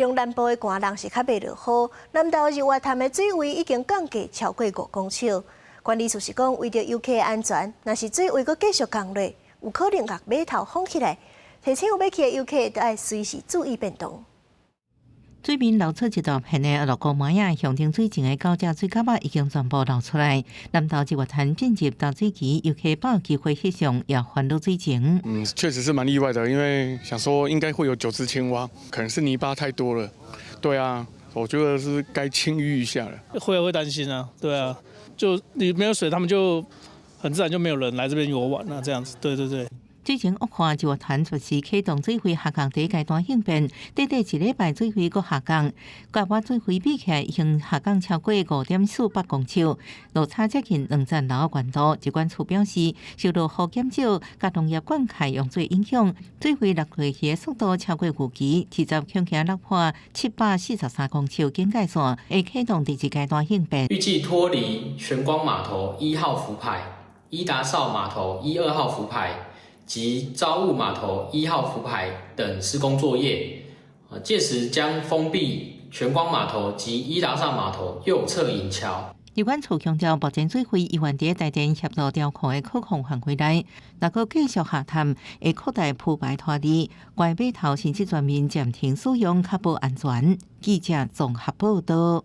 中南部的寒人是較袂落雨，南投日月潭的水位已經降低超過5公尺。管理處是講，為著遊客安全，若是水位閣繼續降落，有可能共碼頭封起來。提醒有欲去的遊客，都愛隨時注意變動。水面流出一大片的六股麥仔，象徵水情的九隻水蛤仔已經全部流出來。南投日月潭進入大水期，遊客把握機會翕相，也煩惱水情。嗯，確實是蠻意外的，因為想說應該會有九隻青蛙，可能是泥巴太多了。對啊，我覺得是該清淤一下了。會擔心啊，對啊，就你沒有水，他們就很自然就沒有人來這邊遊玩啦，這樣子，對對對。水情惡化，日月潭隨時啟動水位下降第一階段應變，短短一禮拜水位閣下降，佮倚水位比起來已經下降超過5.48公尺，落差接近兩層樓的懸度。疾管處表示，受落雨減少、佮農業灌溉用水影響，水位落去的速度超過預期，遲早恐驚落破743公尺警戒線，會啟動第二階段應變。預計脫離玄光碼頭一號浮排、伊達邵碼頭一二號浮排及朝霧碼頭一號浮排等施工作業，屆時將封閉玄光碼頭及伊達邵碼頭右側引橋。疾管處強調，目前水費依然佇台電協助調控的可控範圍內，若閣繼續下探，會擴大浮排拖離，該碼頭甚至全面暫停使用，確保安全。記者綜合報道。